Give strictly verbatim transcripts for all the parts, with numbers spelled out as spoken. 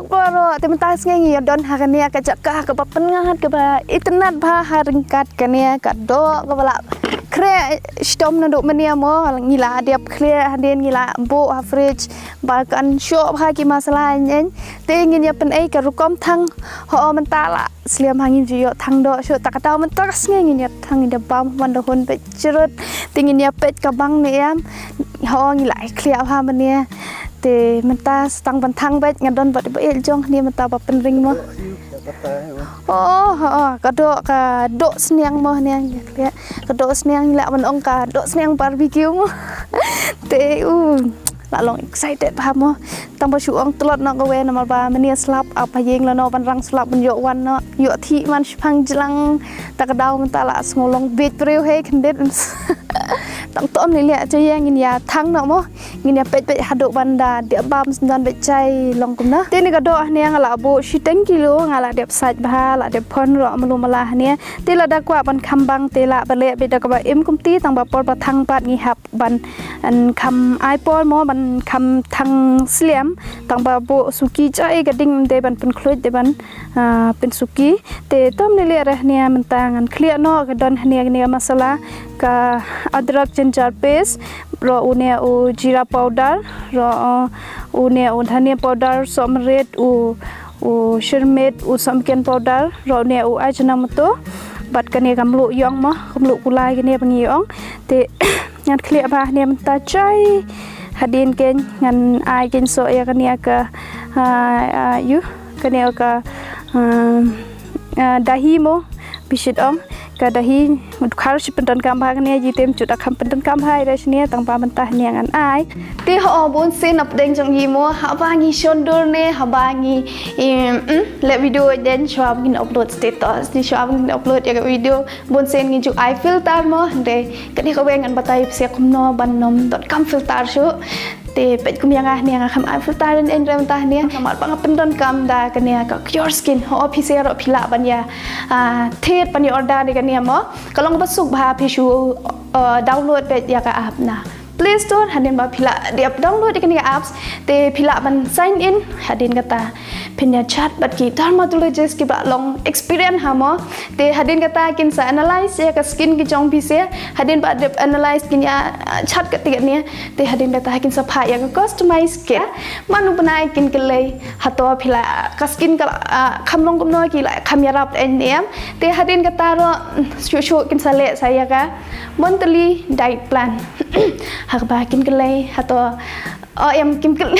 Baroh, te mynta sngi ngi ïa don ha kane ka jaka kaba pyngngad kaba itynnad bha ha ryngkat kane ka doh kaba la khreh shitom naduh mynne mo, ngi la dep khleh hadien ngi la buh ha fridge ba kan shoh bha ki masala ïeng. Te ngin ïa pynei ka rukom thang. Ho mynta la slem ha ngin ju ïoh thang doh shuh, ta ka daw mynta ka sngi ngin ïa thang, ngin ïa bam man da hun beit jrut. Te ngin ïa peit ka bang ne em. Ho ngi la khleh bha mynne. Te mynta stang ban thang beit nga don bad ba ïa jong ne mynta ba pynring mo. Oh, oh, ka doh, ka doh sniang mo ne, ïa khleh. Ka doh sniang la ban ong ka doh sniang barbecue mo. Te u la long excited bha mo. Tang ba shu ong tlot noh kawei namar ba mynne slap ap ha ïing lano ban rang slap ban ïoh wan noh. Ïoh thik man shipang jlang. Ta ka daw mynta la sngew long beit briew hei khyndiat. Tang tom ne leh cha ïa ngin ïa thang noh mo. Ngin ïa peit peit haduh ban da dep bam sdang beit jai long kumno. Te ne ka doh ne nga la buh shiteng kilo, nga la dep sait bha, la dep phon roh malu mala ne. Te la da kwah ban kham bang te la ba leh beit da kaba im kumti, tang ba por ba thang pat ngi hap ban, an kham ai por mo ban kham thang slem, tang ba buh suki jai ka ding de ban pynkhluit de ban, ah, pynsuki. Te tom ne leh re ne mynta ngan khleh noh ka don ne ne masala, ka adrak ginger paste, roh une u jeera powder, roh une u dhania powder, soh marit, u u shirmit, u sohmynken powder, roh une u ajinomoto. Bad kane ka mluh ïong mo, ka mluh kulai kane ba ngi ïong. Te ngan khleh bha ne mynta jai. Hadien ken ngan ai ken soh ïa kane ka, ah, ah, ïu, kane ka, ah, ah, dahi mo. Bishit ong ka dahi, mut khar shi pyndonkam bha kane, ji tem jut akham pyndonkam bha ira shine, tang ba mynta ne ngan ai. Te ho bun sien na pdeng jong ngi mo, haba ngi shon dur ne, haba ngi, em, mm, leh video den shuwa ngin upload status, ne shuwa ngin upload ïa ka video, bun sien ngi ju ai filter mo, de kane kawei ngan batai pisa kumno ban nym donkam filter shuh. Te peit kum ïa nga ne nga kham ai filter ne en rem ta ne namar ba nga pyndonkam da kane ka Cure Skin. Ho phi seh roh phi lah ban ïa, ah, thied ban ïa order ne kane mo. Ka long ba suk bha phi shu, ah, download peit ïa ka app na Play Store hadien ba phi lah dep download ïa kane ka apps. Te phi lah ban sign in hadien kata phin ïa chat bad ki dermatologist kiba long experience ha mo. Te hadien kata kin sa analyze ïa ka skin ki jong phi seh. Hadien ba dep analyze kin ïa, ah, chat kata kane. Te hadien kata kin sa phah ïa ka customize kit. Mano bnai kin kylli hato phi lah ka skin ka, ah, kham long kumno ki lah kham ïarap ne em. Te hadien kata ruh shuh shuh kin sa leh sa ïa ka monthly diet plan. Ha kaba kin kylli hato, oh, em, kim kylli.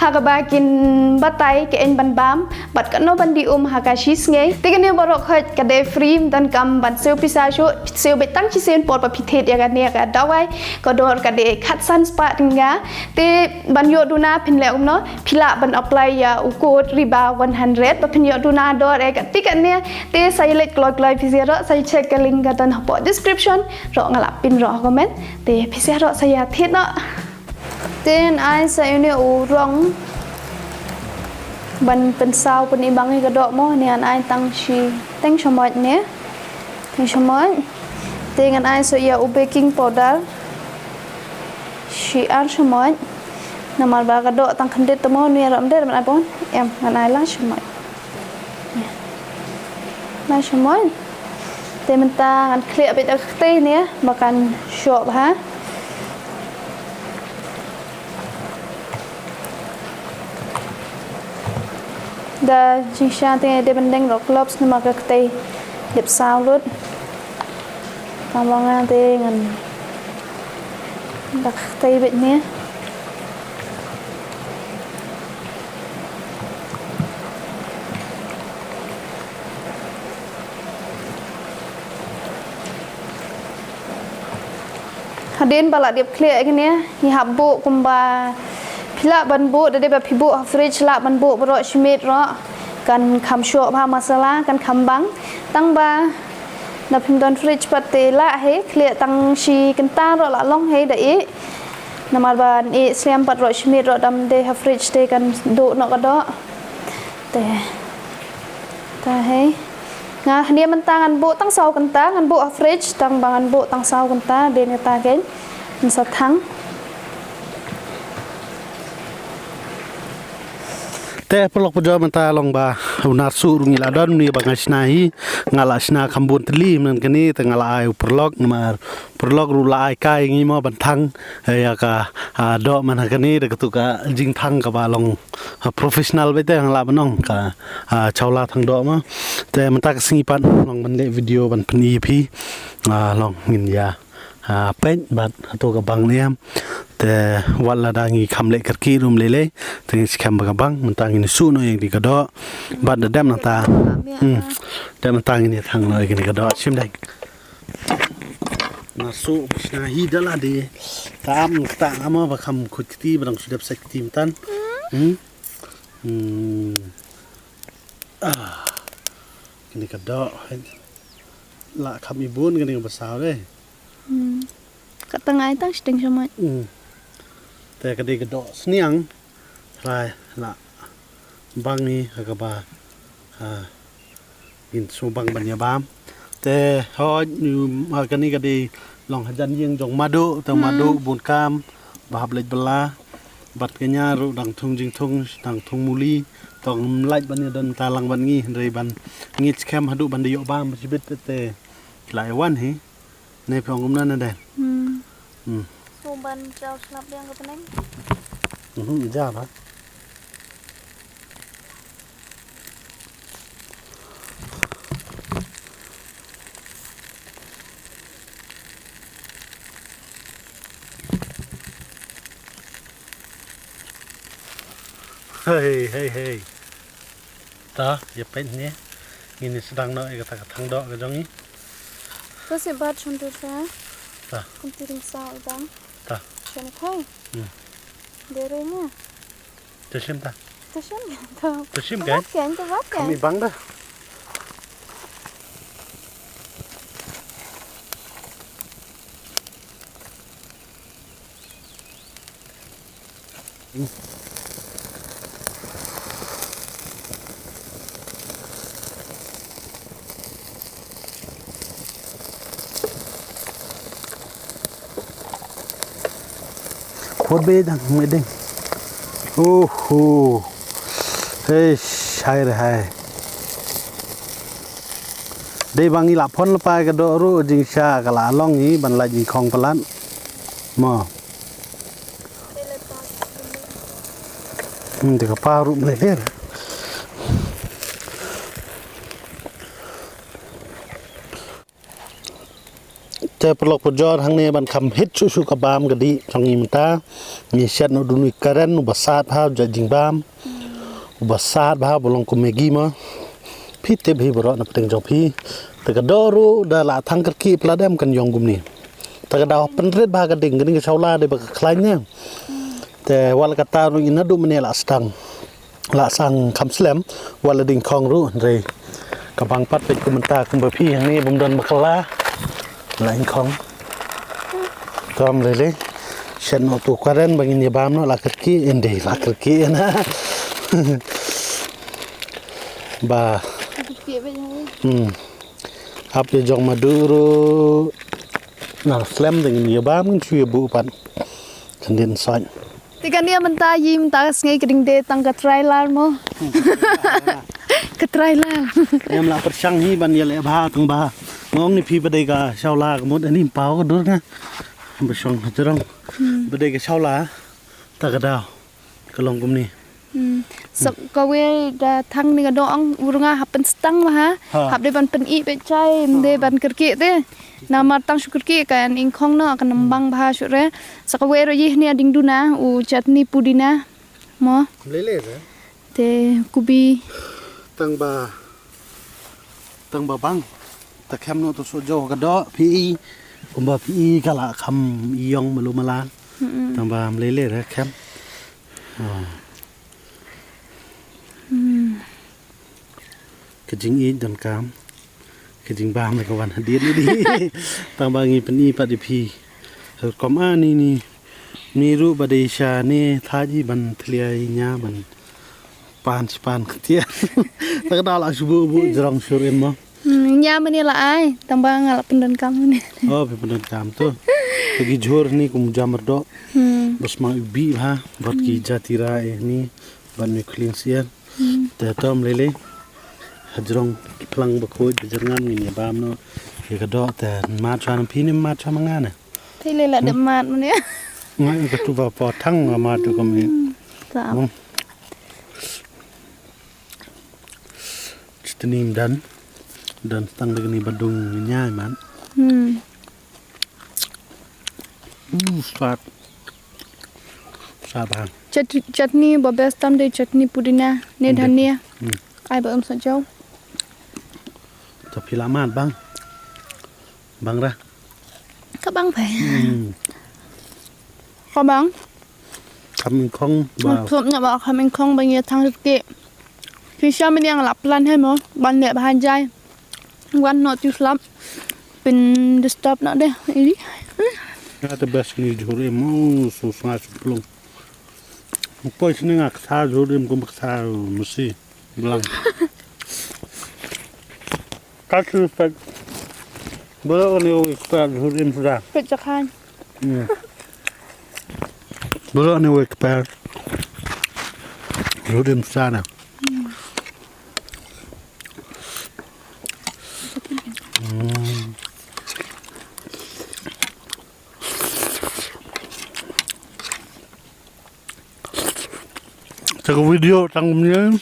Ha kaba kin batai kaei ban bam bad kano ban dih um ha ka shi sngi. Te kane baroh khoit ka dei free, ym donkam ban siew pisa shuh, siew beit tang shisien por ba phi thied ïa kane ka dawai, ka dor ka dei khatsan spah tyngka. Te ban ïoh duna phin leh kumno, phi lah ban apply ïa u code Riba one hundred ba phin ïoh duna dor eh kati kane. Te sa ïa leit kloi kloi phi seh roh, sa ïa check ka link ka don hapoh description, roh nga la pin roh ha comment. Te phi seh roh sa ïa thied noh. Te ngan ai sa ïa une u rong ban pynsaw pynibang ïa ka doh mo, ne ngan ai tang shiteng shamoit ne. Teng shamoit. Te ngan ai sa ïa u baking powder shi ar shamoit. Namar ba ka doh tang khyndiat te mo, ne ruh ym dei ban ai bun. Em, ngan ai lai shamoit. Lai shamoit. Te mynta ngan khleh beit da ka ktei ne ba kan shoh bha. Da jingshisha te dei ban deng roh gloves namar ka ktei dep saw lut. Tang ba nga te ngan da ka ktei beit ne. Hadien ba la dep khleh kane, ngi hap buh kumba phi lah ban buh, da dei ba phi buh ha fridge lah ban buh baroh shi miet ruh. Kan kham shoh bha masala, kan kham bang. Tang ba da phim don fridge pat te lah hi, khleh tang shi kynta ruh lah long hi da ih. Namar ba ih slem pat ruh shi miet ruh dam dei ha fridge te kan duh noh ka doh. Te. Te hi. Nga hynne mynta ngan buh tang saw kynta, ngan buh ha fridge, tang ba ngan buh tang saw kynta, dei ne ta kein. Ngan sa thang. Te paralok pajor mynta long ba u Narsuh ruh ngi la don, une ba nga shna hi, nga la shna kham bun tylli mynne kane, te nga la ai u paralok, namar paralok ruh la ai kai ngi mo ban thang, eh, ïa ka, ah, doh mynne kane, da katu ka jingthang kaba long, ah, professional beit te nga lah ban ong ka, ah, Chawla thang doh mo. Te mynta ka sngi pat long ban leh video ban pyni ïa phi, ah, long ngin ïa ah, peit bad hato ka bang ne em. Te wat lada ngi kham leh kyrkieh ruh ym lei lei. Te ngi skhem ba ka bang, mynta ngin shu noh ïa kane ka doh. Bad da dep nangta. Hmm. Dep nangta ngin ïa thang noh ïa kane ka doh. Shim dei. Nga shu shna hi da lade. Tam kata nga ma ba kham khuid kti ba dang shu dep sait kti mynta. Hmm. Hmm. Ah. Kane ka doh. La kham ibun kane ka ba saw dei. Hmm. Ka tang ai tang shiteng shamat. Hmm. Te ka dei ka doh sniang. Trai la bang ni ha kaba, ha, ngin shu bang ban ïa bam. Te hoi, ha kane ka dei long hajan ïing jong Madu, te Madu bun kam ba hap leit bylla. Bad kane ruh dang thung jingthung, dang thung muli. Tang lait ban ïa don talang ban ngi, hynrei ban ngi skhem haduh ban da ïoh bam shibit te. Ki la ïa wan hi. Nei phi ong kumno ne dei? Hmm. Hmm. Sum ban jaw slap biang ka peneng. Mhm, ja ba. Hei, hei, hei. Ta, ïa peit ne. Ngin ïa sdang noh ïa kata ka thang doh ka jong ngi. To shu bat shon tu sa. Ta. Kum ti ring sa u dang. Ta. Shen kai. Hmm. Dere ne. To shim ta. To shim. To. To shim kai. Bat kai, to bat kai. Kami bang da. Khot be dang me ding. Oho. Hei, shai re hai. Dei ba ngi la pon la pai ka doh ruh jingshisha ka la long ngi ban lait ïing khong palat. Mo. Hmm, te ka pa ruh mlei ler. Te paralok pajor hangne ban kham hit shuh shuh ka bam ka dih jong ngi mynta. Ngi shet noh da une u karen uba sat bha u jait jingbam. Uba sat bha ba long kum Maggi ma. Phi tip hi baroh na pdeng jong phi. Te ka doh ruh da la thang kyrkieh palat em kan ïong kumne. Te ka daw pynrit bha ka ding, ka ding ka shawla dei ba ka khlaiñ ne. Te wat la katta ruh ngi naduh mynne la sdang. La sdang kham slem, wat la ding khong ruh, hynrei ka bang pat peit kum mynta kumba phi hangne bym don ba kylla. La ing khong. Kam lei lei. Shet noh tu karen ba ngin ïa bam noh la kyrkieh, ym dei la kyrkieh na. Ba. Hmm. Ap ïa jong Madu ruh. Na slem te ngin ïa bam ngin shu ïa buh pat. Khyndiat sait. Te kane mynta ïa mynta ka sngi ka ding dei tang ka trailer mo. Ka trailer. Ngam lah pyrshang hi ban ïaleh bha tang bha. Nga ong ne phi ba dei ka shawla ka mut ani ym paw ka dur nga. Ba shong ha jrong. Hmm. Ba dei ka shawla ta ka daw. Ka long kumne. Hmm. Sa kawei da thang ne ka doh ong u rnga hap pynstang bha. Ha. Hap dei ban pyni peit shai, ym dei ban kyrkieh te. Namar tang shu kyrkieh kan ing khong noh kan ym bang bha shuh re. Sa kawei ruh ïa hne ding duna u chutney pudina. Mo. Lele re. Te kubi. Tang ba, tang ba bang. Ta khem noh to shu jaw ka doh phi i. Kumba phi i ka la kham ïong malu mala. Mm-mm. Tang ba mlei lei re khem. Ah. Hmm. Ka jingïeit donkam. Ka jingbam ka wan hadien ni. Tang ba ngi pyni pat ïa phi. Rukom ani ni. Ni ruh ba dei sha ni thait hi ban thlia ïa nia ban pan span ktian. Ta ka da la shu buh buh jrong shuh im mo. Hmm, nia mane la ai, tang ba nga la pyndonkam mane. Oh, phi pyndonkam tu. Ta ki jhur ni kum jamar doh. Hmm. Bas ma u bi bha, bad ki jatira eh ni, bad me khling sian. Te tom lei lei. Hajrong ki phlang bakhuid bajyrngam ngin ïa bam noh ïa ka doh te. Mat sha na phi ne mat sha ma nga ne? Phi lei la dep mat mane. Nga ïa ka tu ba po thang nga mat tu kami. Sap. Hmm. Chutni mdan. Dan stang da kani ba dung nyai man. Hmm. Uh, sat. Sat bang. Chat-, chutney ba best tam de chutney pudina ne dhania. Hmm. Ai ba um sa jau. Ta phi la mat bang. Bang ra. Ka bang phi. Hmm. Ka bang. Kham ingkhong ba. Kham na ba kham ingkhong ba ngi thang rikti. Phi sha min yang la plan he mo. Ban ne ba han jai. Wan no tu slap. Pin disturb na de. Ini. Nga te best ni jhur im. Oh, so snga so plung. Poi sini nga ksa jhur im kum ksa masi. Blang. Ka tu pek. Bolo ni o expert jhur im sudah. Pek jakan. Hmm. Bolo ni o expert. Jhur im sudah na. Hmm. Te ka video tang kumne.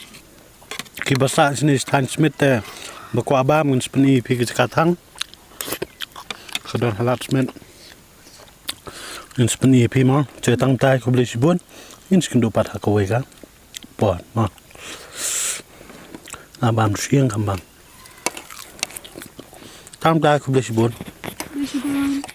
Ki ba sah shane sha thaiñ Smit te ba kwah bam ngin sa pyni ïa phi ka jaka thang. Ka don ha Lad Smit. Ngin sa pyni ïa phi mo. Te tang tai khublei shibun. Ngin sa kynduh pat ha kawei ka por mo. Nga bam shu ïeng kam bam. Tang tai khublei shibun.